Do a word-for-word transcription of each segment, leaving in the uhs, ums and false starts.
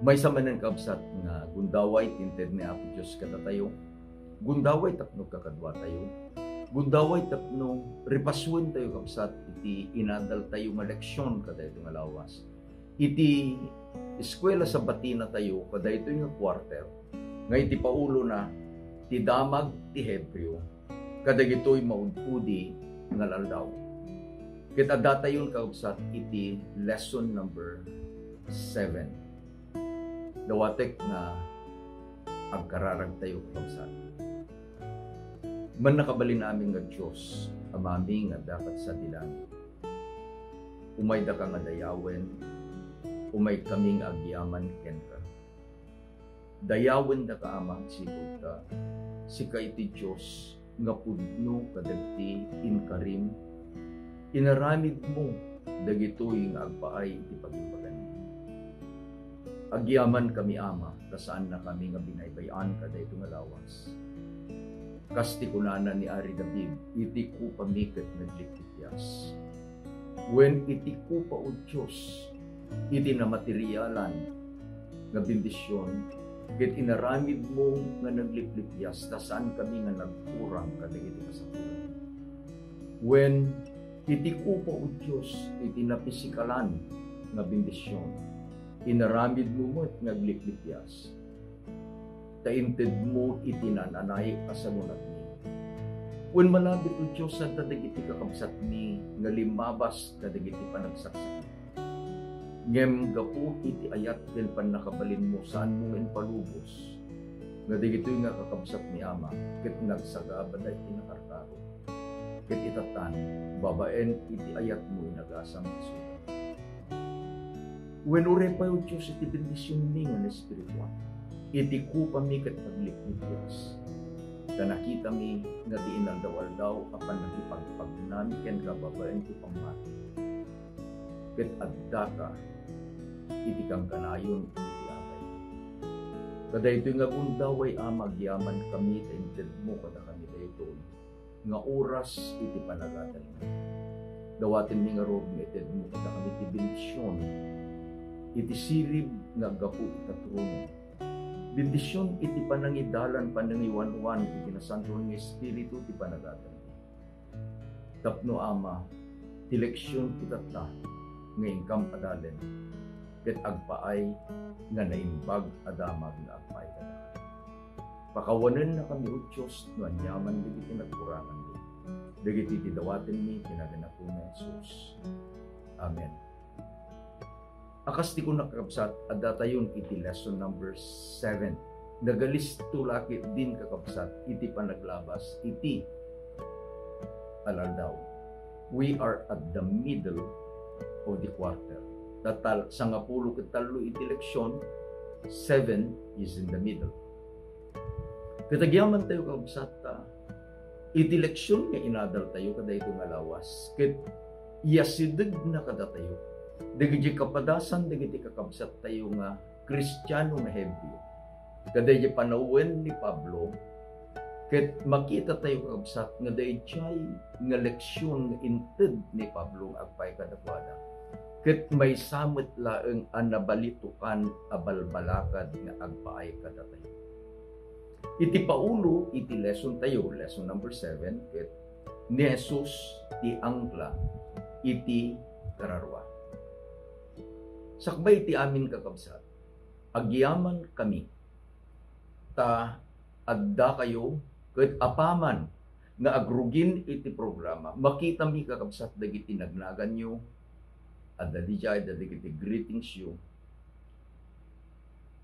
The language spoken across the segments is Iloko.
Maysa manen, kabsat, nga gundaway ti inted ni Apo Dios kadatayo. Gundaway tapno kakaduatayo. Gundaway tapno ripasuen tayo, kabsat, iti inadal tayo nga leksion kadayto nga lawas. Iti eskuela sabatina tayo kadaytoy nga quarter, nga iti paulona, ti damag ti Hebreo kadagitoy maud-udi nga aldaw. Ket addatayon, kabsat, iti lesson number seven. Dawatek nga agkararagtayo, kabsat. Mannakabalin amin nga Dios, Amami nga adda kad sadi langit. Umaydaka nga dayawen, umaykami nga agyaman kenka. Dayawendaka, Ama, sipud ta sika iti Dios nga pudno kadagiti inkarim. Inaramidmo dagitoy nga agpaay iti pagimbaganmi. Agyamankami, Ama, ta saannakami nga binaybay-an kadaytoy nga lawas. Kas ti kunana ni Ari David, "Iti kupami ket naglipliklias." Wen iti kupa, O Dios, iti namaterialan nga bendision, ket inaramidmo nga naglipliklias, ta saankami nga nagkurang kadagiti kasapulan. Wen iti kupa, O Dios, iti napisikalan nga bendision, inaramidmo met nga aglipliklias, ta intedmo iti naan-anay a sanunatmi. Wen malabit, O Dios, adda dagiti kakabsatmi nga limmabas kadagiti panagsaksakit. Ngem gapu iti ayat ken pannakabalinmo, saanmo nga impalubos nga dagitoy nga kakabsatmi, Ama, ket nagsagabada iti nakarkaro. Ket itatan, babaen iti ayatmo, inagasam isuda. Wen uray pay, O Dios, iti bendisionmi nga espiritual, iti kupami ket naglipliklias, ta nakitami nga ti inaldaw-aldaw a pannakipagpagnami kenka babaen ti pammati, ket addaka iti kankanayon iti abay. Kadaytoy nga gundaway, Ama, agyamankami ta intedmo kadakami daytoy nga oras iti panagadalmi. Dawatenmi ngarud nga itedmo kadakami ti bendision iti sirib nga aggapu ita trono. Bendision iti panangidalan, panangiwanwan iti Nasantoan nga Espiritu ti panagadalmi. Tapno, Ama, ti leksion itatta nga inkam adalen, ket agpaay nga naimbag a damag nga agpaay kadakami. Pakawanennakami, O Dios, no aniaman dagiti nagkuranganmi. Dagiti ti dawatenmi iti nagan ni Apomi a Jesus. Amen. A kas ti kunak, kakabsat, addatayon iti lesson number seven. Nagalisto la ketdin, kakabsat, iti panaglabas iti al-aldaw. We are at the middle of the quarter. Tatal, sangapulo ket tallo iti leksion, seven is in the middle. Ket agyaman tayo, kabsat, ta iti leksion nga inadal tayo kadaytoy nga lawas, ket iyasidegna kadatayo dagiti kapadasan dagiti kakabsat tayo nga Kristiano nga Hebreo. Kadaydi panawen ni Pablo, ket makita tayo, kakabsat, nga daydiay nga leksion nga inted ni Pablo nga agpaay kadakuada, ket maysa met laeng a nabalitokan a balbalakad nga agpaay kadatayo. Iti paulo iti lesson tayo, lesson number seven, ket ni Jesus ti angkla iti kararua. Sakbay iti amin, kakabsat, agyamankami ta addakayo, ket apaman nga agrugin iti programa, makitami, kakabsat, dagiti nagnaganyo, adda didiay, adda dagiti greetingsyo,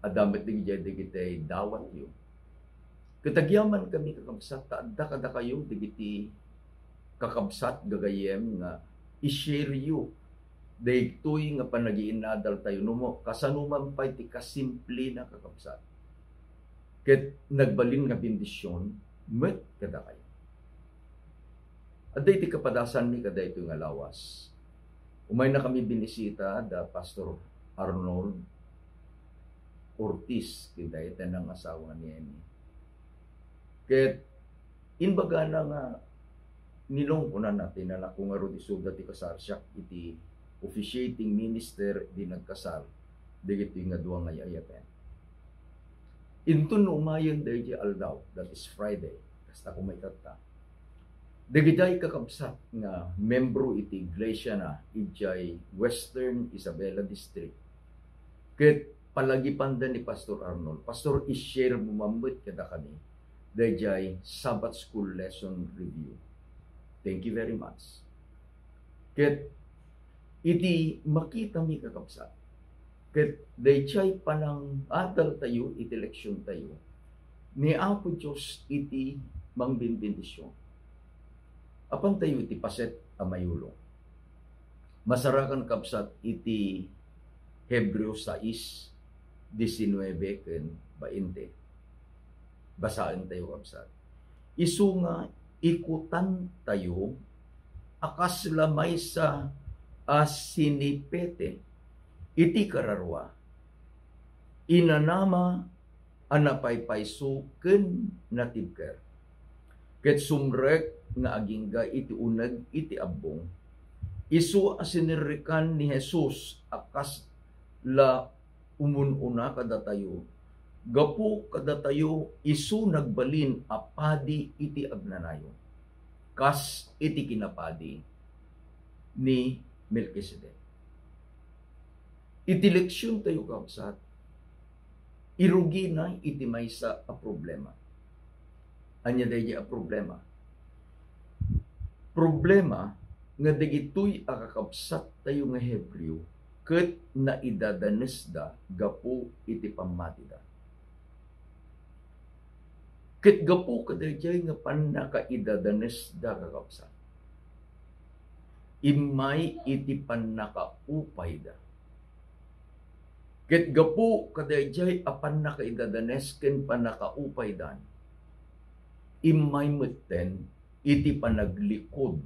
adda met didiay dagiti dawatyo. Ket agyamankami, kakabsat, ta adda kadakayo dagiti kakabsat, gagayyem, nga i-shareyo daytoy nga panagiinadal tayo, no mo-, kasano man pay ti kasimplena, kakabsat. Ket nagbalin nga bendision met kadakayo. Adda iti kapadasanmi kadaytoy nga lawas. Umaynakami binisita da Pastor Arnold Ortiz, ken dayta nga asawa ni Emmy. Ket imbagana nga, "Ninong," kunana, "ti nanakko ngarud isuda ti kasarsiak iti officiating minister di nagkasar. dagitoy nga dua nga ay-ayaten. Inton no umayen daydiay aldaw, that is Friday, kasta koma itatta, dagidiay kakabsat nga membro iti iglesia na idiay Western Isabela District, ket palagipanda ni Pastor Arnold, "Pastor, i-share mo man met kadakami daydiay Sabbath School Lesson Review." Thank you very much. Ket iti makitami, kakabsat, ket daydiay panangadaltayo iti leksiontayo, ni Apo Dios iti mangbinbendisyon. Apantayo iti paset a mayulo. Masarakan, kabsat, iti Hebreo sais, diecinuebe ken bainte. Basaentayo, kabsat. Isu nga ikutantayo a kasla maysa a sinipete iti kararua, inanama a napaypayso ken natibker, ket sumrek nga agingga iti uneg iti abbong. Isu a sinirrikan ni Jesus a kasla umun-una kadatayo, gapu kadatayo isu nagbalin a padi iti agnanayon, kas iti kinapadi ni Melkisedek. Iti leksiontayo, kabsat, irugina iti maysa a problema. Ania daydiay a problema? Problema nga dagitoy a kakabsattayo nga Hebreo ket naidadanesda gapu iti pammatida. Ket gapu kadaydiay nga pannakaidadanesda, kakabsat, immay iti pannakaupayda. Ket gapu kadaydiay a pannakaidadanes ken pannakaupaydan, immay metten iti panaglikod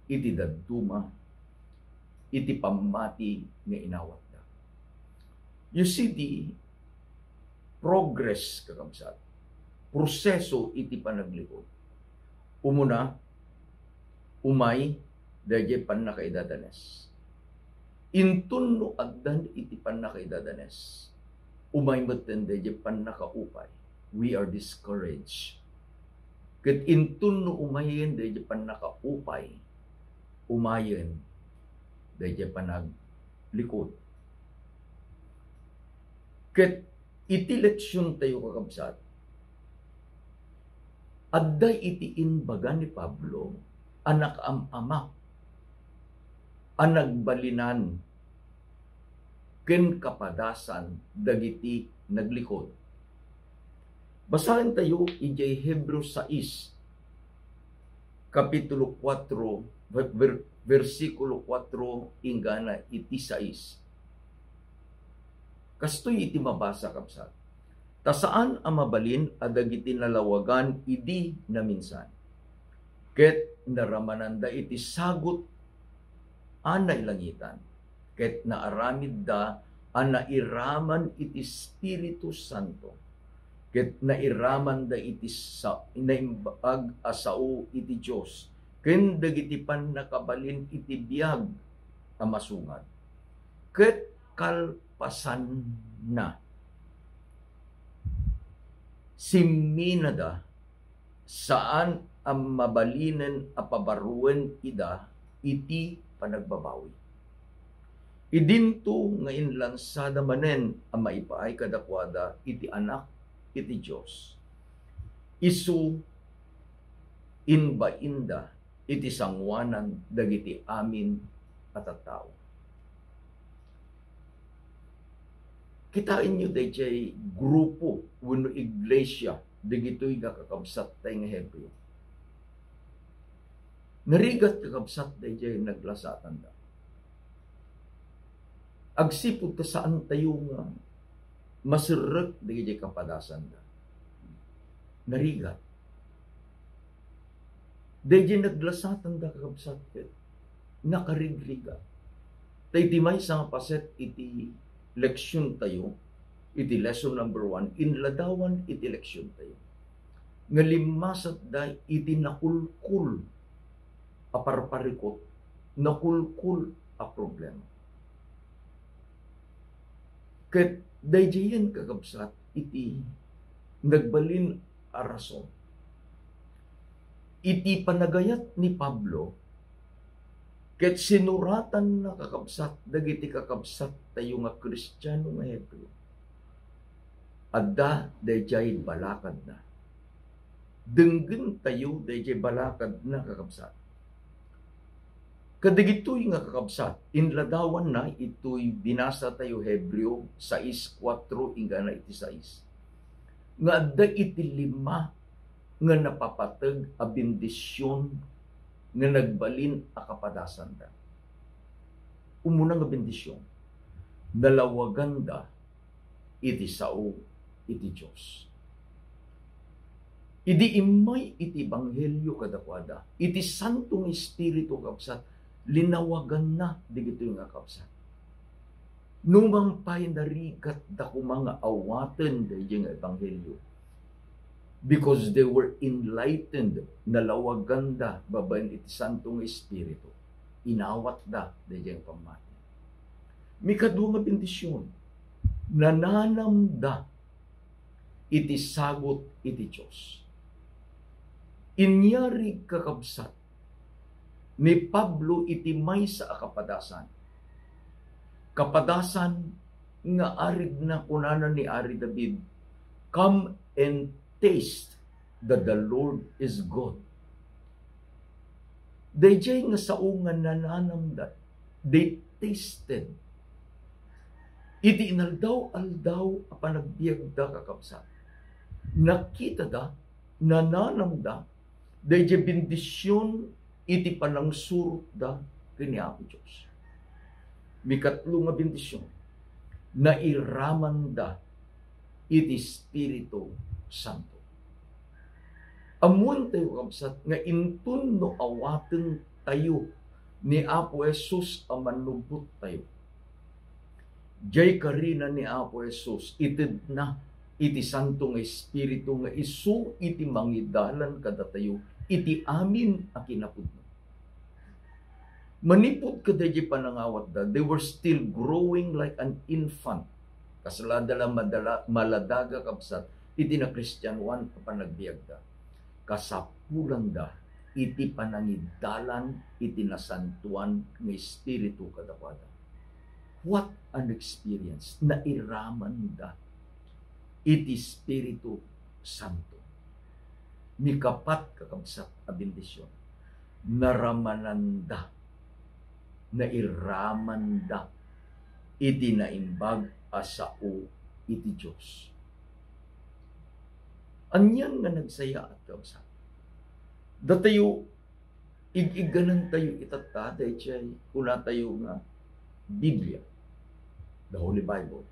iti dadduma, iti pammati nga inawatda. You see the progress, kakabsat, proseso iti panaglikod. Umuna, umay daydiay pannakaidadanes. Inton no addan iti pannakaidadanes, umay metten daydiay pannakaupay. We are discouraged. Ket inton no umayen daydiay pannakaupay, umayen daydiay panaglikod. Ket iti leksiontayo, kakabsat, adda iti imbaga ni Pablo a nakaam-amak a nagbalinan ken kapadasan dagiti naglikod. Basaentayo idiay Hebreo sais, kapitulo kuatro, ver-, ver-, bersikulo kuatro inggana iti sais. Kastoy iti mabasa, kabsat. Ta saan a mabalin a dagiti nalawagan idi naminsan, ket naramananda iti sagut a nailangitan, ket naaramidda a nairaman iti Espiritu Santo, ket nairamanda iti sa-, naimbag a sao iti Dios ken dagiti pannakabalin iti biag a masungad. Ket kalpasanna, simminada, saan a mabalinen a pabaruen ida iti panagbabawi. Idinto nga inlansada manen a maipaay kadakuada iti Anak iti Dios. Isu imbainda iti sangoanan dagiti amin a tattao. Kitaenyo daydiay grupo wenno iglesia dagitoy nga kakabsattay nga Hebreo. Narigat, kakabsat, daydiay naglasatanda. Agsipud ta saantayo nga maserrek dagiti kapadasanda. Narigat. Daydiay naglasatanda, kakabsat, ket nakarigrigat. Ta iti maysa nga paset iti leksiontayo, iti lesson number one, inladawan iti leksiontayo nga limmasatda iti nakulkul a parparikut, nakulkul a problema. Ket daydiayen, kakabsat, iti nagbalin a rason. Iti panagayat ni Pablo, ket sinuratanna, kakabsat, dagiti kakabsattayo nga Kristiano nga Hebreo, adda daydiay balakadna. Denggentayo daydiay balakadna, kakabsat. Kadagitoy nga kakabsat, inladawanna itoy binasatayo, Hebreo sais kuatro inggana iti sais, nga adda iti lima nga napapateg a bendision nga nagbalin a kapadasanda. Umuna nga bendision, nalawaganda iti sao iti Dios. Idi immay iti ebanghelio kadakuada, iti Santo nga Espiritu, kabsat, linawaganna dagitoy nga kabsat. Numan pay narigatda koma nga awaten daydiay nga ebanghelio, because they were enlightened, nalawaganda babaen iti Santo nga Espiritu, inawatda daydiay nga pammati. Mikadua nga bendision, nananamda iti sagut iti Dios. Inyari, kakabsat, ni Pablo iti maysa a kapadasan. Kapadasan nga aridna, kunana ni Ari David, "Come and taste that the Lord is good." Daydiay nga sao nga nananamda, they tasted. Iti inaldaw-aldaw a panagbiagda, kakabsat, nakitada, nananamda, daydiay bendision iti panangsurotda ken ni Apo Dios. Mikatlo nga bendision, nairamanda iti Espiritu Santo. Ammoentayo, kabsat, nga inton no awatentayo ni Apo Jesus a Mannubottayo, diay karina ni Apo Jesus, itedna iti Santo nga Espiritu nga isu iti mangidalan kadatayo iti amin a kinapudno. Manipud kadaydiay panangawatda, they were still growing like an infant. Kasla da la madala-, maladaga, kabsat, iti nakristianoan a panagbiagda. Kasapulanda iti panangidalan iti nasantoan nga Espiritu kadakuada. What an experience! Nairamanda iti Espiritu Santo. Mikapat, kakabsat, a bendision, naramananda, nairamanda iti naimbag a sao iti Dios. Anian nga nagsayaat, kabsat? Datayo, ig-igganantayo itatta daydiay kunatayo nga Biblia, the Holy Bible.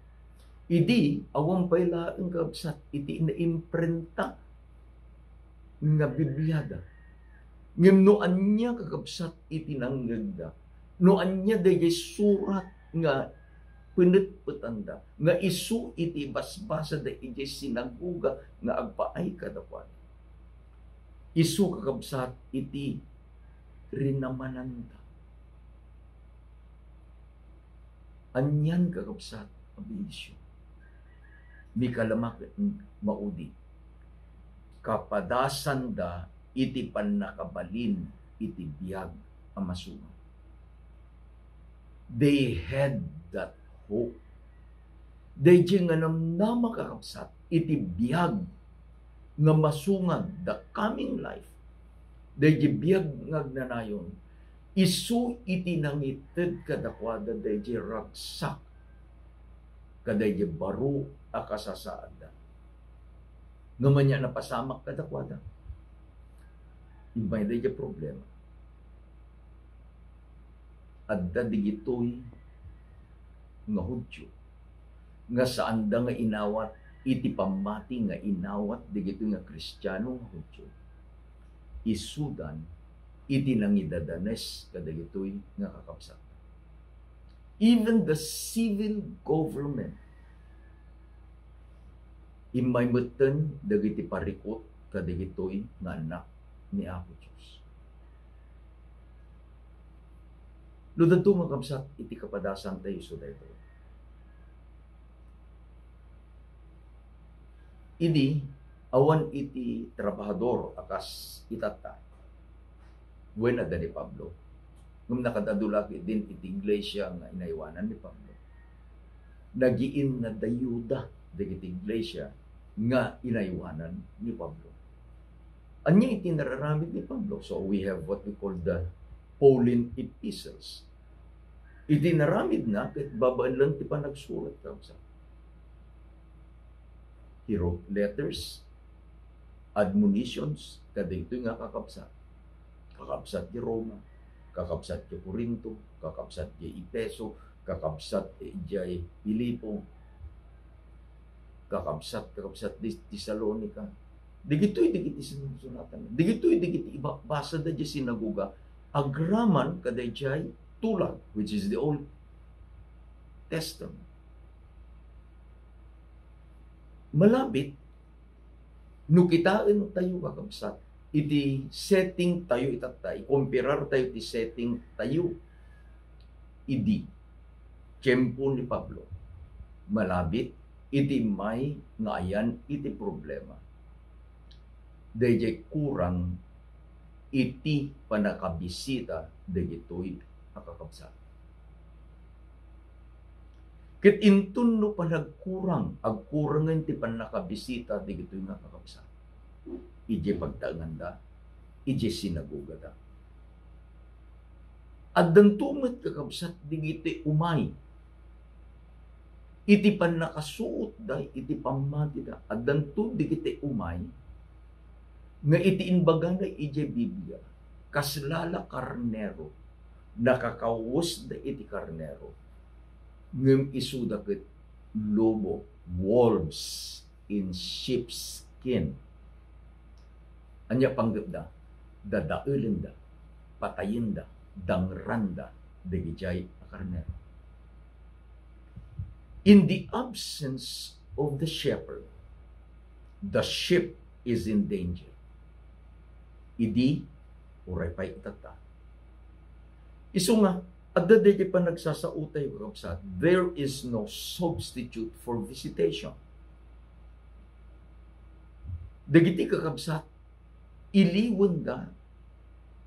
Idi, awan pay laeng, kabsat, iti naimprenta nga Bibliada. Ngem no ania, kakabsat, iti nangngegda, no ania daydiay surat nga penetpetanda, nga isu iti basbasada idiay sinagoga nga agpaay kadakuada, isu, kakabsat, iti rinamananda. Anian, kakabsat, a bendision? Mikalamak, maudi, kapadasanda iti pannakabalin iti biag a masunga. They had that hope. Daydiay nga namnama, kakabsat, iti biag nga masungad, the coming life, daydiay biag nga agnanayon, isu iti nangited kadakuada daydiay ragsak kadaydiay baro a kasasaadda. Ngem ania napasamak kadakuada? Immay daydiay problema. Adda digitoy nga Judio nga saanda nga inawat iti pammati nga inawat digitoy nga Kristiano nga Judio. Isudan iti nangidadanes kadagitoy nga kakabsat. Even the civil government, immay metten dagiti parikut kadagitoy nga annak ni Apo Dios. No dadto nga kabsat iti kapadasantayo isu daytoy, Idi awan iti trabahador a kas itatta, wen adda ni Pablo. Ngem nakaad-adu la ketdin iti iglesia nga inaywanan ni Pablo. Nagiinnadayuda dagiti iglesia nga inaywanan ni Pablo. Ania iti nararamid ni Pablo? So we have what we call the Pauline epistles. Iti naramidna ket babaen lang ti panagsurat, kabsat. He wrote letters, admonitions, kadagitoy nga kakabsat. Kakabsat ti Roma, kakabsat ti Corinto, kakabsat ti Efeso, kakabsat ti Filipo, kakabsat, kakabsat ti Tesalonica. Dagitoy dagiti sinuratan. Dagitoy dagiti ibabasa da di sinagoga agraman kadaydiay tulag, which is the Old Testament. Malabit, no kitaentayo, kakabsat, iti setting tayo itatta, ikomperar tayo ti setting tayo idi tiempo ni Pablo. Malabit iti may nga ayan iti problema. Daydiay kurang iti pannakabisita dagitoy a kakabsat. Ket inton no panagkurang, agkurangen ti pannakabisita dagitoy nga kakabsat idiay pagtaenganda, idiay sinagogada. Addanto met, kakabsat, dagiti umay iti pannakasuotda iti pammatida. Addanto dagiti umay nga iti imbagana idiay Biblia, kasla la karnero, nakakawesda iti karnero, ngem isuda ket lobo, wolves in sheepskin. Ania panggepda? Dadaelenda, patayenda, dangranda dagidiay a karnero. In the absence of the shepherd, the sheep is in danger. Idi, uray pay itatta. Isu nga, adda daydiay panagsasaotayo, kakabsat, there is no substitute for visitation. Dagiti kakabsat, iliwenda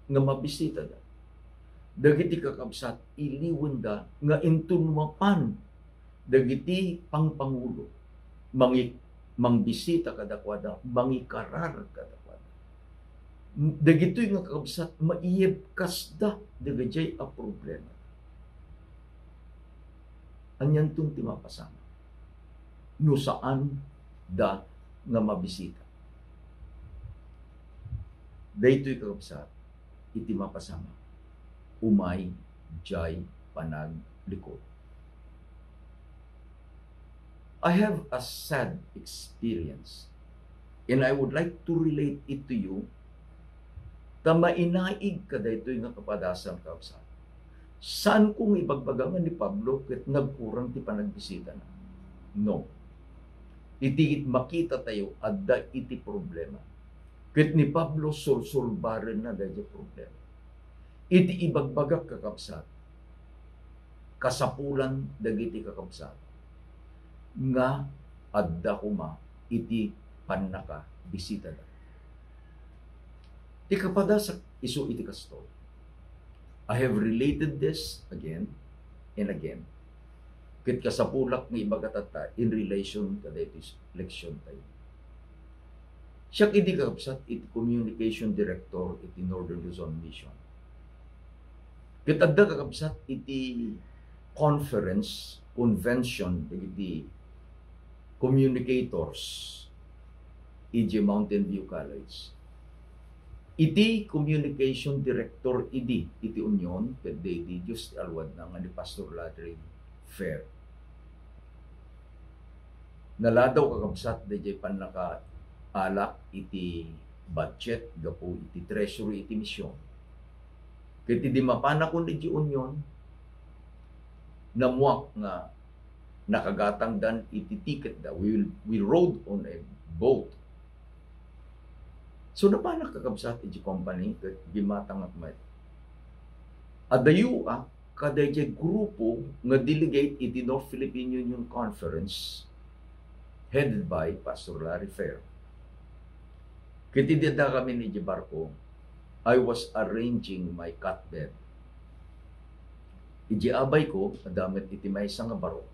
nga mabisitada. Dagiti kakabsat, iliwenda nga inton mapan dagiti pangpangulo, mangi-, mangbisita kadakuada, mangikarar kadakuada. Dagitoy nga kakabsat, maiyebkasda dagijay a problema. Anianton ti mapasamak no saanda nga mabisita? Daytoy, kakabsat, iti mapasamak, umay jay panaglikod. I have a sad experience, and I would like to relate it to you, ta mainaig kadaytoy nga kapadasan, kakabsat. Saanko nga ibagbaga nga ni Pablo ket nagkurang ti panagbisitana. No. Iti makitatayo, adda iti problema. Ket ni Pablo, sursurbarenna daydiay problema. Iti ibagbagak, kakabsat, kasapulan dagiti kakabsat nga adda koma iti pannakabisitada. Ti kapadasak isu iti kastoy. I have related this again and again. Ket kasapulak nga ibaga tatta in relation kadaytoy leksion tayo. Siak idi, kakabsat, iti communication director iti Northern Luzon Mission. Ket adda, kakabsat, iti conference, convention dagiti communicators iti Mountain View College. Iti communication director idi iti union, ket daydi Dios ti alwadna nga ni Pastor Ladrin Fair. Naladaw, kakabsat, daydiay pannakaalak iti budget gapu iti treasury iti mission. Ket idi mapanakon iti union, nammuak nga nakagatangdan iti ticketda. We, we rode on a boat. So, napanak, kakabsat, iti company ket gimmatangak met. Adayo a kadaydiay grupo nga delegate iti North Philippine Union Conference headed by Pastor Larry Fair. Ket idi addakami idiay barko, I was arranging my cot bed. Idiay abayko, adda met iti maysa nga baro.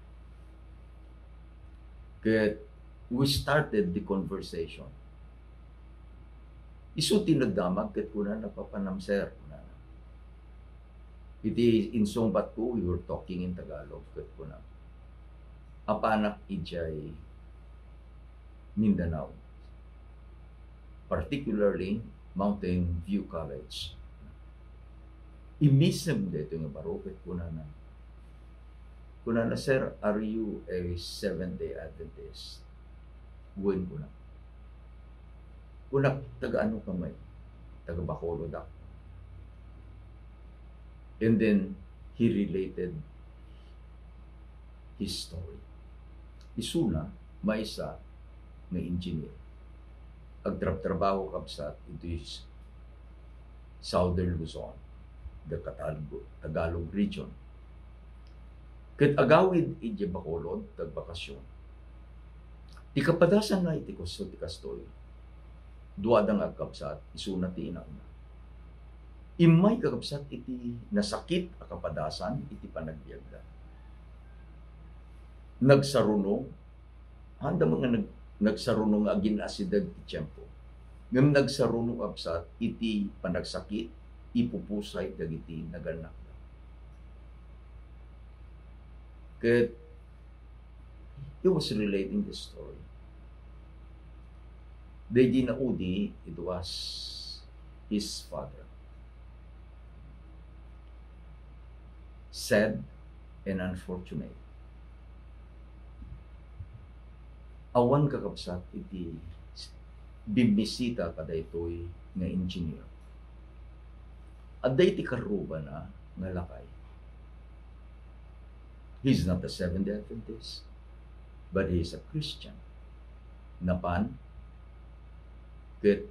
Ket we started the conversation. Isu ti nagdamag ket kunana, "Papanam, sir," kunana. Iti insungbatko, we were talking in Tagalog, ket kuna, "Apanak idiay Mindanao, particularly Mountain View College." Immisem daytoy nga baro ket kunana, kunana, "Sir, are you a Seventh-day Adventist?" "Wen," kuna. Kunak, "Taga-ano ka met?" "Taga-Bacolod ako." And then, he related his story. Isuna, maysa nga engineer. Agtrabtrabaho, kabsat, iti Southern Luzon, the Tagalog, Tagalog region. Ket agawid idiay Bacolod, agbakasyon. Ti kapadasanna iti kas-, ti kastoy, duada nga agkabsat, isuna ti inakna. Immay, kakabsat, iti nasakit a kapadasan iti panagbiagda. Nagsarunong, haan da nga nag-, nagsarunong nga agin-asideg ti tiempo. Ngem nagsarunong, kabsat, iti panagsakit, ipupusay dagiti nagannakda. Ket he was relating the story. Daydi naudi, it was his father. Sad and unfortunate. Awan, kakabsat, iti bimmisita kadaytoy nga engineer. Adda iti karrubana nga lakay. He's not a Seventh-day Adventist, but he is a Christian. Napan, ket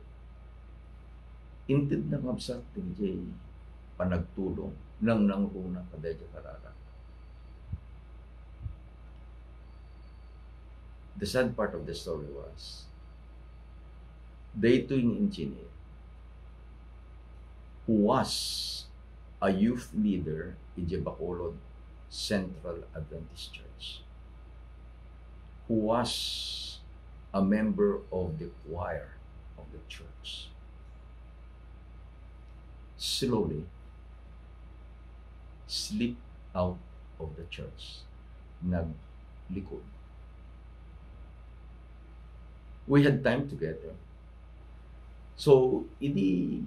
intedna, kabsat, daydiay panagtulong, nangnangruna kadaydiay kararag. The sad part of the story was, daytoy nga engineer who was a youth leader idiay Bacolod Central Adventist Church, who was a member of the choir of the church, slowly slip out of the church. Naglikod. We had time together. So, idi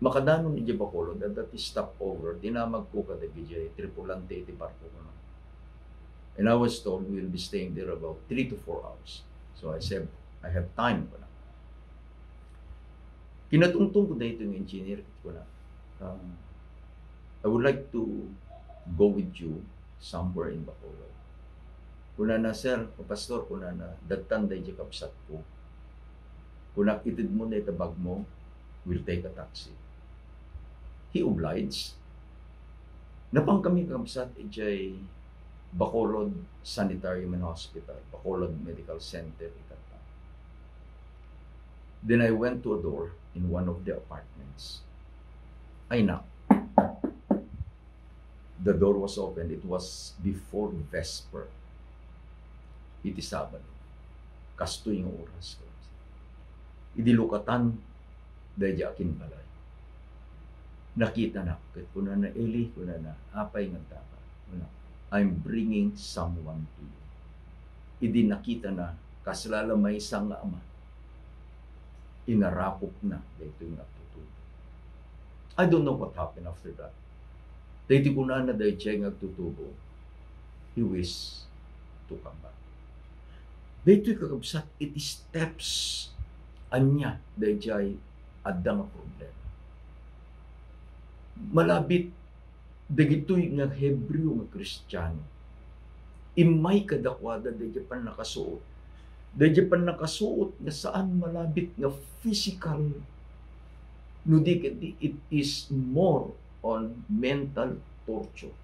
makadanon idiay Bacolod, adda ti stopover, dinamagko kadagiti tripulante iti barko, no? And I was told we'll be staying there about three to four hours. So I said, "I have time," kuna. Kinatungtong ko daytoy nga engineer, kuna, "Um, I would like to go with you somewhere in Bacolod." Kunana, "Sir, o Pastor," kunana, "dattan daydiay kabsatko." Kunak, "Itedmo dayta bagmo, we'll take a taxi." He obliged. Napankami, kabsat, idiay Bacolod Sanitarium and Hospital, Bacolod Medical Center itatta. Then I went to a door in one of the apartments. I knocked. The door was open. It was before vesper. Iti Sabado. Kastoy nga oras. Idi lukatan daydiay akinbalay, nakitana ket kunana, "Eli," kunana, "apay nga addaka?" Kuna, "I'm bringing someone to you." Idi nakitana, kasla la maysa nga ama, inarakopna daytoy nga agtutubo. I don't know what happened after that. Daytoy kunana daydiay nga agtutubo, he wished to come back. Daytoy, kakabsat, iti steps ania daydiay adda nga problema. Malabit dagitoy nga Hebreo nga Kristiano, immay kadakuada daydiay pannakasuot. Daydiay pannakasuot nga saan malabit nga physical, no di ket it is more on mental torture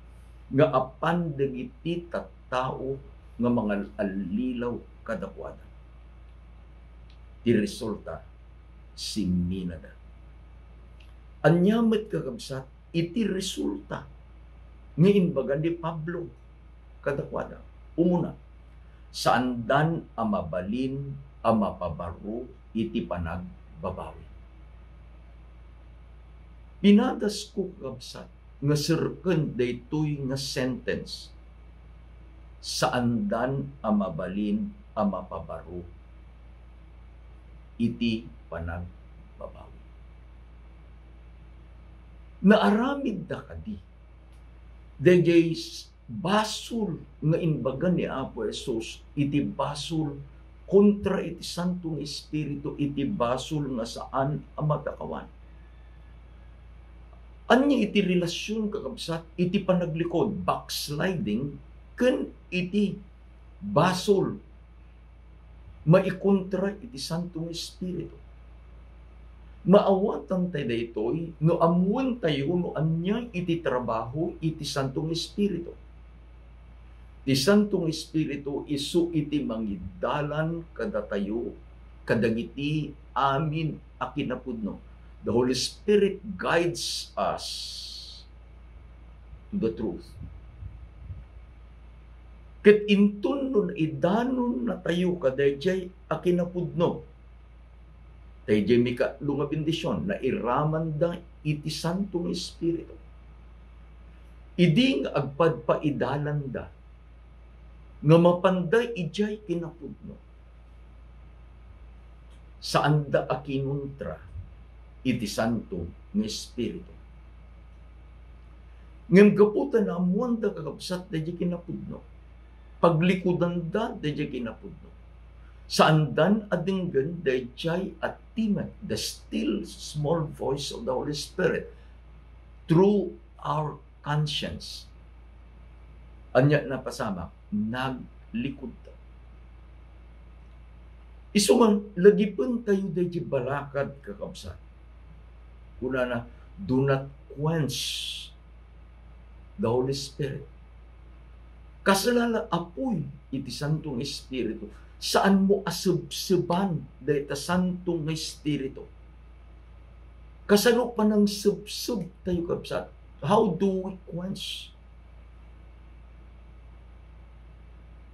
nga apan dagiti tattao nga mangal-allilaw kadakuada. Ti resulta, simminada. Ania met, kakabsat, iti resulta nga imbaga ni Pablo kadakuada? Umuna, saandan a mabalin a mapabaro iti panagbabawi. Pinadasko, kakabsat, nga serken daytoy nga sentence, saandan a mabalin a mapabaro iti panagbabawi. Naaramidda kadi dayjay s-, basol nga imbaga ni Apo Jesus iti basol kontra iti Santo nga Espiritu, iti basol nga saan a matakawan? Ania iti relasyon, kakabsat, iti panaglikod, backsliding, ken iti basol maikontra iti Santo nga Espiritu? Maawatan tayo daytoy no ammoentayo no ania iti trabaho iti Santo nga Espiritu. Ti Santo nga Espiritu isu iti mangidalan kadatayo, kadagiti amin a kinapudno. The Holy Spirit guides us to the truth. Ket inton no naidanon natayo kadaydiay a kinapudno, daydiay mikatlo nga bendision, nairamanda iti Santo nga Espiritu. Idi nga agpadpaidalanda nga mapanda idiay kinapudno, saanda a kinontra iti Santo nga Espiritu. Ngem gapu ta naammoanda, kakabsat, daydiay kinapudno, paglikudanda daydiay kinapudno, saandan a denggen daydiay a timek, the still small voice of the Holy Spirit, through our conscience. Ania napasamak? Naglikudda. Isu man, lagipentayo daydiay balakad, kakabsat. Kunana, "Do not quench the Holy Spirit." Kasla la apuy iti Santo nga Espiritu. Saanmo a sebseban dayta Santo nga Espiritu. Kasano panangsebseb tayo, kabsat? How do we quench?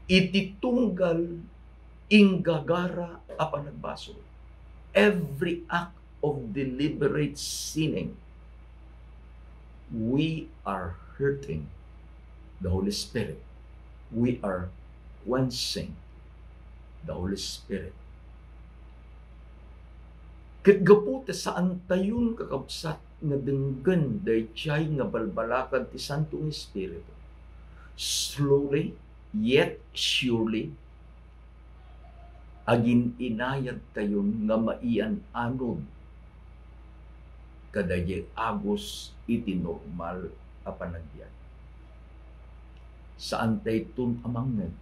Iti tunggal inggagara a panagbasol. Every act of deliberate sinning, we are hurting the Holy Spirit. We are quenching the Holy Spirit. Ket gapu ta saantayon, kakabsat, nga denggen daydiay nga balbalakad ti Santo nga Espiritu, slowly yet surely, agin-inayadtayon nga maian-anod kadaydiay agus iti normal a panagbiag. Saantayton a mangngeg,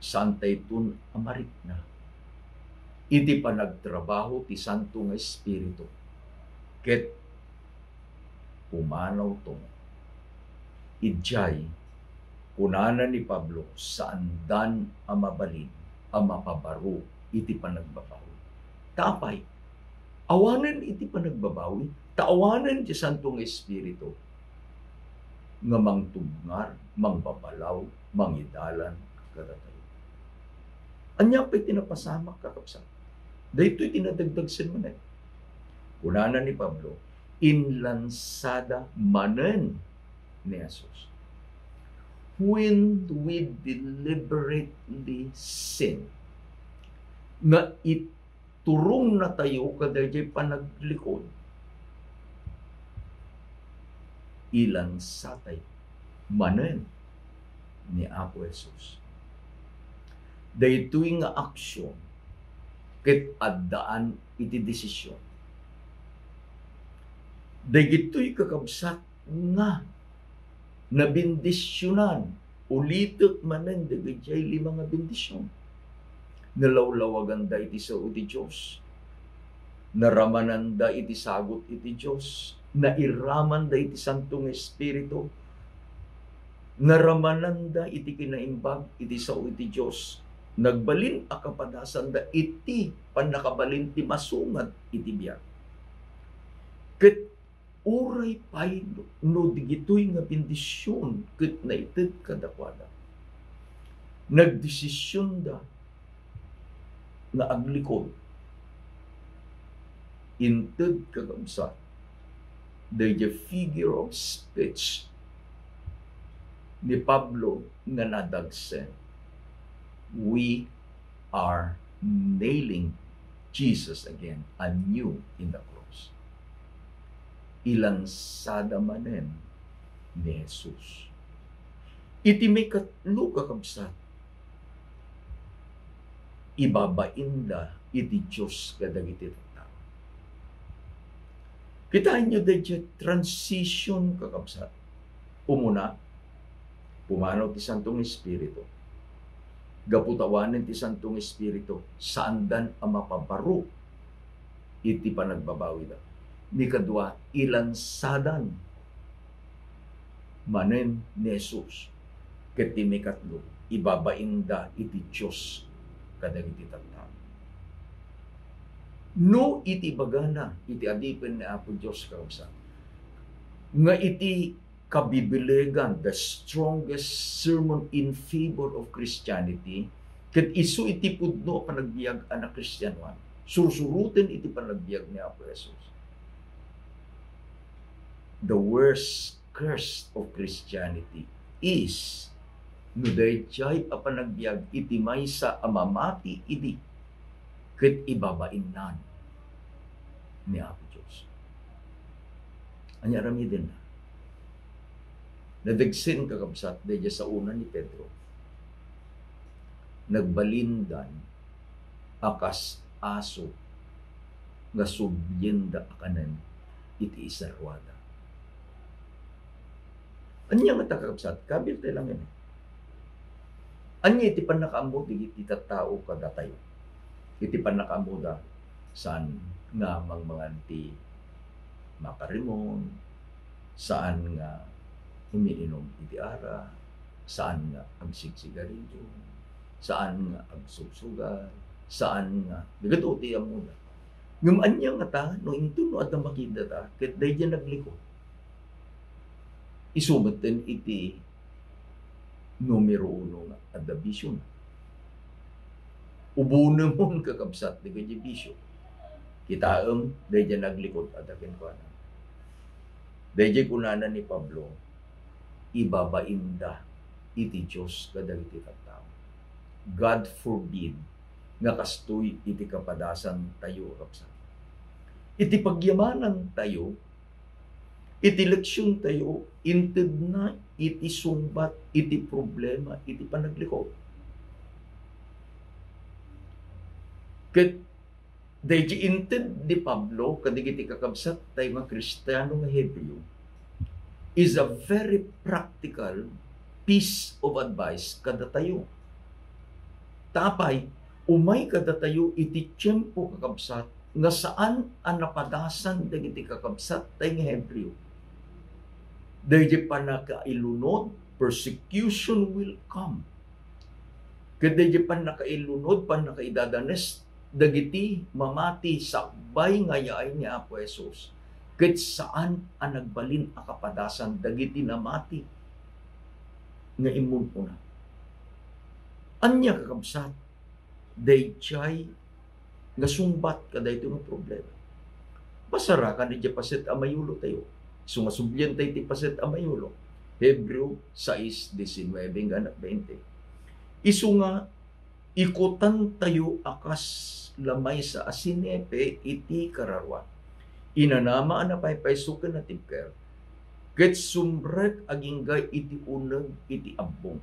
saantayton a marikna iti panagtrabaho ti Santo nga Espiritu, ket pumanawton. Idiay, kunana ni Pablo, saandan a mabalin a mapabaro iti panagbabawi. Ta apay? Awanen iti panagbabawi, ta awanen ti Santo nga Espiritu nga mangtubngar, mangbabalaw, mangidalan kadatayo. Ania pay ti napasamak, kakabsat? Daytoy ti nadagdagsen manen. Kunana ni Pablo, inlansada manen ni Jesus. When we deliberately sin, nga iturong natayo kadaydiay panaglikod, ilansatayo manen ni Apo Jesus. Daytoy nga aksyon ket addaan iti desisyon. Dagitoy, kakabsat, nga nabendisionan, ulitek manen dagiti lima nga bendision. Nalawlawaganda iti sao ti Dios. Naramananda iti sagut iti Dios. Nairamanda iti Santo nga Espiritu. Naramananda iti kinaimbag iti sao iti Dios. Nagbalin a kapadasanda iti pannakabalin ti masungat iti biag. Ket uray pay no, no digitoy nga bendision ket naited kadakuada, nagdesisionda nga aglikod. Inted, kakabsat, daydiay figure of speech ni Pablo nga nadagsen, "We are nailing Jesus again anew in the cross." Ilansada manen ni Jesus. Iti maikatlo, kakabsat, ibabainda iti Dios kadagiti tattao. Kitaenyo daydiay transition, kakabsat. Umuna, pumanaw ti Santo nga Espiritu. Gapu ta awanen ti Santo nga Espiritu, saandan a mapabaro iti panagbabawida. Ni kadua, ilansadan manen ni Jesus. Ket ti mikatlo, ibabainda iti Dios kadagiti tattao. No iti ibagana iti adipen ni Apo Dios, kakabsat, nga iti kabibilegan, the strongest sermon in favor of Christianity, ket isu iti pudno a panagbiag a nakristianoan, sursuroten iti panagbiag ni Apo Jesus. The worst curse of Christianity is no daydiay a panagbiag iti maysa a mamati idi ket ibabainnan ni Apo Dios. Ania aramidenna? Nadagsen, kakabsat, daydiay saona ni Pedro. Nagbalindan a kas aso nga sublienda a kanen iti isaruada. Ania ngata, kakabsat? Kabiltay lang ini. Ania iti pannakaammo dagiti tattao kadatayo? Iti pannakaammoda, saan nga mangmangan ti makarimon, saan nga umiinom iti arak, saan nga agsigsigarillo, saan nga agsugsugal, saan nga, dagitoy ti ammoda. Ngem ania ngata no inton no adda makidata ket daydiay naglikod? Isu metten iti numero uno nga adda bisiona. Ubonemon, kakabsat, dagiti bisio. Kitaem, daydiay naglikod adda kenkuana. Daydiay kunana ni Pablo, ibabainda iti Dios kadagiti tattao. God forbid nga kastoy iti kapadasantayo, kakabsat. Iti pagyamanantayo, iti leksiontayo, intedna iti sungbat iti problema iti panaglikod. Ket daydi inted ni Pablo kadagiti kakabsattayo nga Kristiano nga Hebreo is a very practical piece of advice kadatayo. Ta apay, umay kadatayo iti tiempo, kakabsat, nga saan a napadasan dagiti kakabsattayo nga Hebreo. Daydi pannakailunod, persecution will come. Ket daydi pannakailunod, pannakaidadanes dagiti mamati sakbay nga yaay ni Apo Jesus, ket saan a nagbalin a kapadasan dagiti namati nga immun-una. Ania, kakabsat, daydiay nga sungbat kadaytoy nga problema? Masarakan idiay paset a mayulotayo. Isu nga sublientayo ti paset a mayulo, Hebreo sais diecinuebe nga bente. Isu nga ikutantayo a kas la maysa a sinepe iti kararua. Inanama a napaypayso ken natibker, ket sumrek agingga iti uneg iti abbong.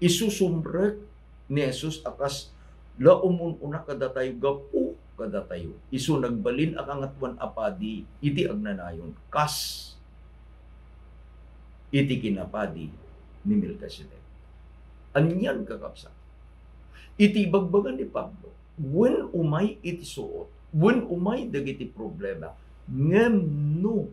Isu sumrek ni Jesus a kas la umun-una kadatayo gapu kadatayo. Isu nagbalin a Kangatoan a Padi iti agnanayon, kas iti kinapadi ni Melkisedec. Anian, kakabsat? Iti ibagbaga ni Pablo, wen umay iti suot, wen umay dagiti problema, ngem no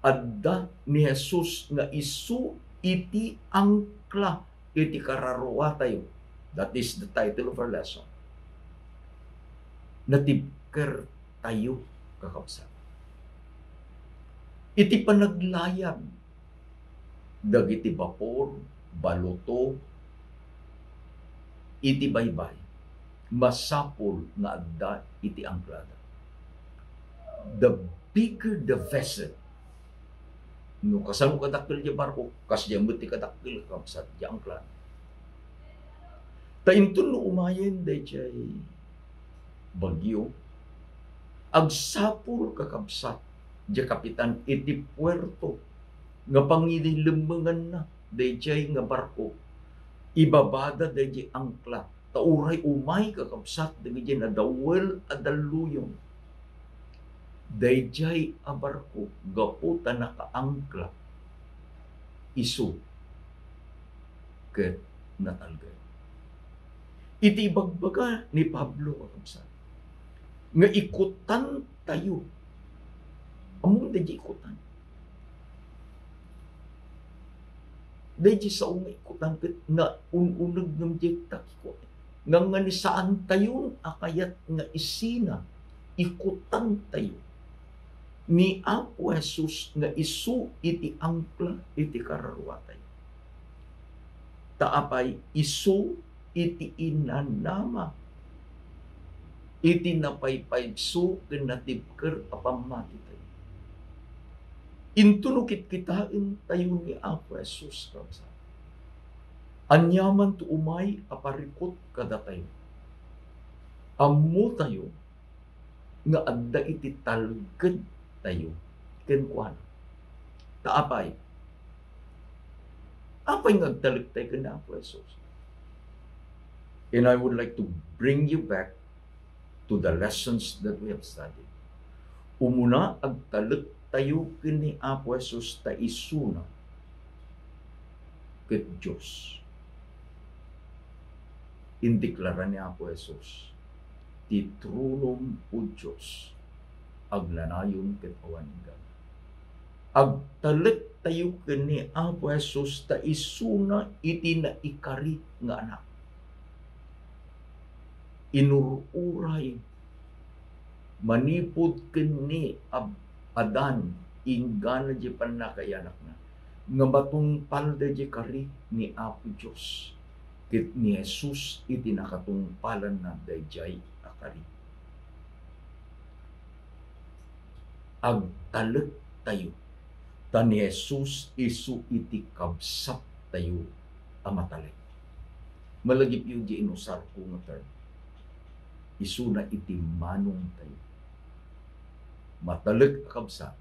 adda ni Jesus nga isu iti angkla iti kararuatayo. That is the title of our lesson. Natibkertayo, kakabsat. Iti panaglayag dagiti bapor, baluto, iti baybay, masapul nga adda iti angklada. The bigger the vessel, no kasano kadakkel diay barko, kasdiay met ti kadakkel, kakabsat, diay angkla. Ta inton no umayen daydiay bagyo, agsapul, kakabsat, diay kapitan iti puerto nga pangilemmenganna daydiay nga barko. Ibabada daydiay angkla, ta uray umay, kakabsat, dagiti nadawel a dalluyon, daydiay a barko, gapu ta nakaangkla, isu ket natalged. Iti ibagbaga ni Pablo, kakabsat, nga ikutantayo. Ammom daydiay ikutan? Daydiay sao nga ikutan ket nga un-uneg ngem diay takikot. Nga, nga ni saantayon a kayat nga isina, ikutantayo ni Apo Jesus nga isu iti angkla iti kararuatayo. Ta apay, isu iti inanama iti napaypayso ken natibker a pammatitayo. Inton no kitkitaentayo ni Apo Jesus, kabsat, aniaman ti umay a parikut kadatayo. Ammotayo nga adda iti talgedtayo kenkuana. Ta apay? Apay nga agtalektayo ken ni Apo Jesus? And I would like to bring you back to the lessons that we have studied. Umuna, agtalektayo ken ni Apo Jesus ta isuna ket Dios. Indeklara ni Apo Jesus, "Ti tronom, O Dios, agnanayon ket awan inggana." Agtalektayo ken ni Apo Jesus ta isuna iti naikari nga Anak. Inur-uray manipud ken ni Ab-, Adan inggana diay pannakaiyanakna, nga matungpalda diay kari ni Apo Dios, ket ni Jesus iti nakatungpalanna daydiay a kari. Agtalektayo, ta ni Jesus isu iti kabsattayo a matalek. Malagipyo diay inusarko nga term. Isuna iti manongtayo. Matalek a kabsat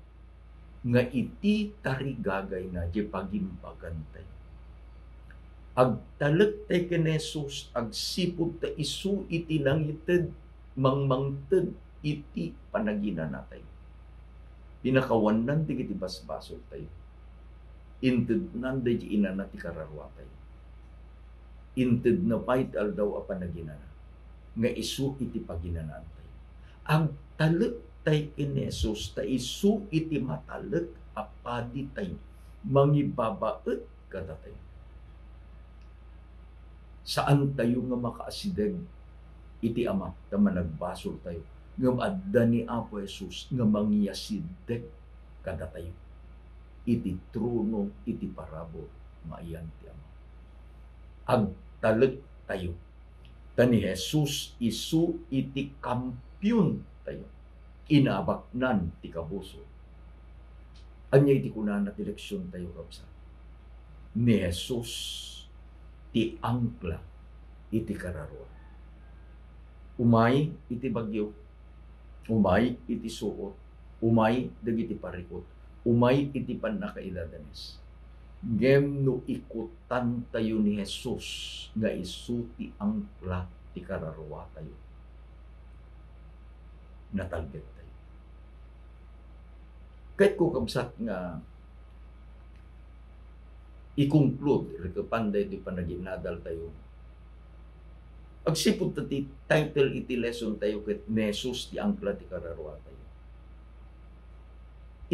nga iti tarigagayna diay pagimbagantayo. Agtalektayo ken ni Jesus agsipud ta isu iti nangited, mangmangted iti panaginanatayo. Pinakawannan dagiti basbasoltayo. Intednan daydiay inana ti kararuatayo. Intedna pay ti aldaw a panaginana nga isu iti paginanaantayo. Agtalektayo ken ni Jesus ta isu iti matalek a paditayo, mangibabaet kadatayo. Saantayo nga makaasideg iti Ama ta managbasoltayo, ngem adda ni Apo Jesus nga mangiasideg kadatayo iti trono, iti parabur nga ayan ti Ama. Agtalektayo, ta ni Jesus isu iti kampiontayo. Inabaknan ti kabusor. Ania iti kunana ti leksiontayo, kabsat? Ni Jesus ti angkla iti kararua. Umay iti bagyo, umay iti suot, umay dagiti parikut, umay iti pannakailadanes. Ngem no ikutantayo ni Jesus nga isu ti angkla ti kararuatayo, natalgedtayo. Kayatko, kabsat, nga i-conclude, rekepan daytoy panaginadaltayo. Agsipud ta ti title iti lesson tayo ket ni Jesus ti angkla ti kararuatayo.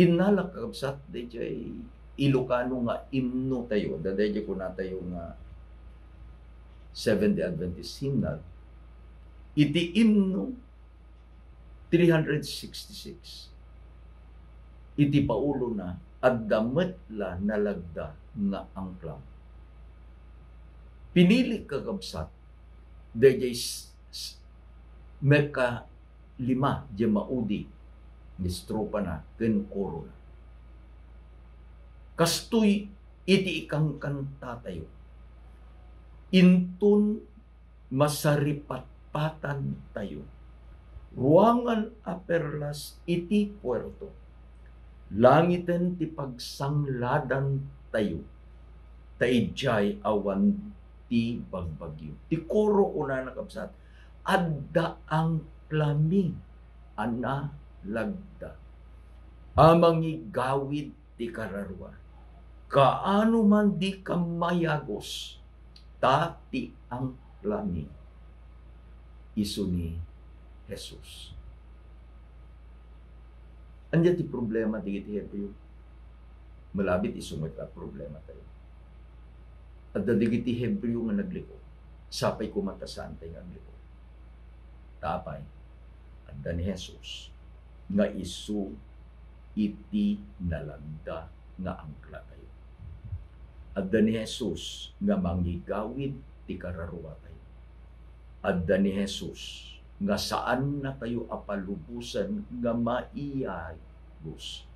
Innalak, kakabsat, daydiay Ilocano nga imno tayo, adda daydiay kunatayo nga Seventh-day Adventist hymnal, iti imno three hundred sixty-six, iti paulona, adda met la nalagda nga angklam. Pinili, kakabsat, daydiay s-, s-, meka lima diay maudi nga estrofana ken korona. Kastoy iti ikankantatayo, inton masaripatpatantayo. Ruangan a perlas iti puerto, langiten ti pagsangladantayo, ta idiay awan ti bagbagyo. Ti koro kunana, kabsat, adda angklami a nalagda a mangigawid ti kararua. Kaano man dika mayagus, ta ti angklami isu ni Jesus. Ania ti problema dagiti Hebreo? Malabit isu met a problematayo. Adda dagiti Hebreo nga nagliko, sapay koma ta saantay nga agliko. Ta apay? Adda ni Jesus nga isu iti nalagda nga angklatayo. Adda ni Jesus nga mangigawid ti kararuatayo. Adda ni Jesus nga saannatayo a palubosen nga maiyagus.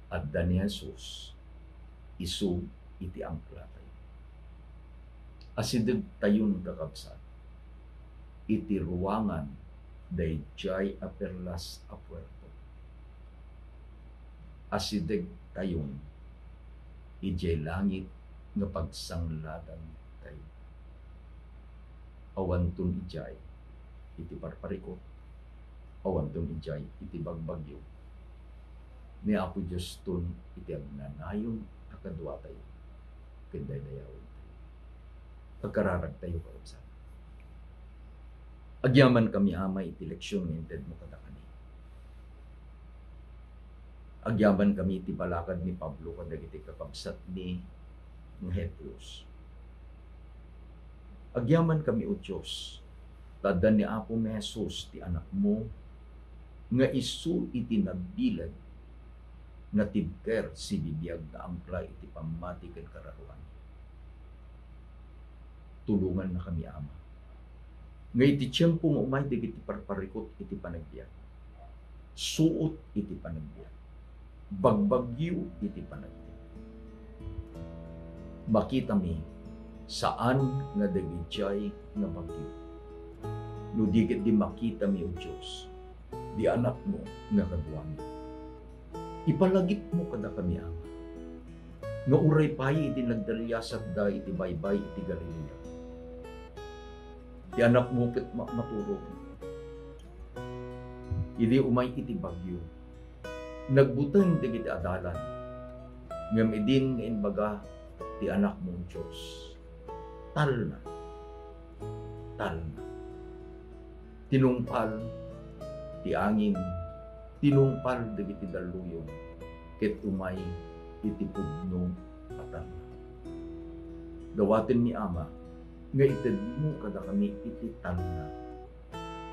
Adda ni Jesus isu iti angklatayo. Asidegtayon, kakabsat, iti ruangan daydiay a perlas a puerto. Asidegtayon idiay langit nga pagsangladantayo. Awanton idiay iti parparikut, awanton idiay iti bagbagyo. Ni Apo Dioston iti agnanayon a kaduatayo ken daydayawentayo. Agkararagtayo, kakabsat. Agyamankami, Ama, iti leksion nga intedmo kadakami. Agyamankami iti balakad ni Pablo kadagiti kakabsatmi nga Hebreos. Agyamankami, O Dios, ta adda ni Apomi Jesus ti Anakmo, nga isu iti nagbileg, natibker sibibiag nga angkla iti pammati ken kararuan. Tulongannakami, Ama, nga iti tiempo nga umay dagiti parparikut iti panagbiag, suot iti panagbiag, bagbagyo iti panagbiag, makitami saan nga dagidiay nga bagyo. No di ketdi makitami, O Dios, di Anakmo nga kaduami. Ipalagipmo kadakami, Ama, nga uray pay idi nagdaliasakda iti baybay iti Galilea, ti Anakmo ket ma-, maturog. Idi umay iti bagyo, nagbuteng dagiti adalan, ngem idin nga imbaga ti Anakmo, O Dios, talna, talna. Tinungpal ti angin, tinungpal dagiti dalluyon, ket umay iti pudno a talna. Dawatenmi, Ama, nga itedmo kadakami iti talna,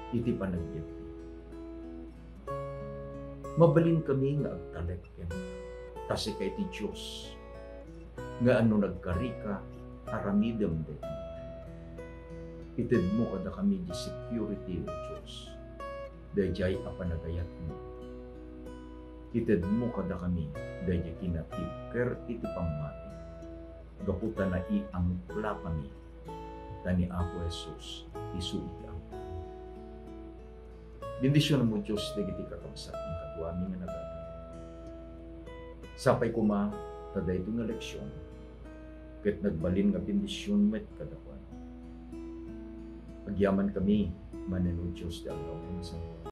iti panagbiagmi. Mabalinkami nga agtalek kenka, ta sika iti Dios, nga no nagkarika, aramidem daytoy. Itedmo kadakami di security, O Dios, daydiay a panagayatmo. Itedmo kadakami daydiay kinatibker iti pammati, gapu ta naiangklakami, ta ni Apo Jesus isu iti angkla. Bendisionmo, Dios, dagiti kakabsat nga kaduami nga nagagayat. Sapay koma ta daytoy nga leksion ket nagbalin nga bendision met kadakuada. Agyamankami manen, O Dios, ti aldaw nga nasantoan.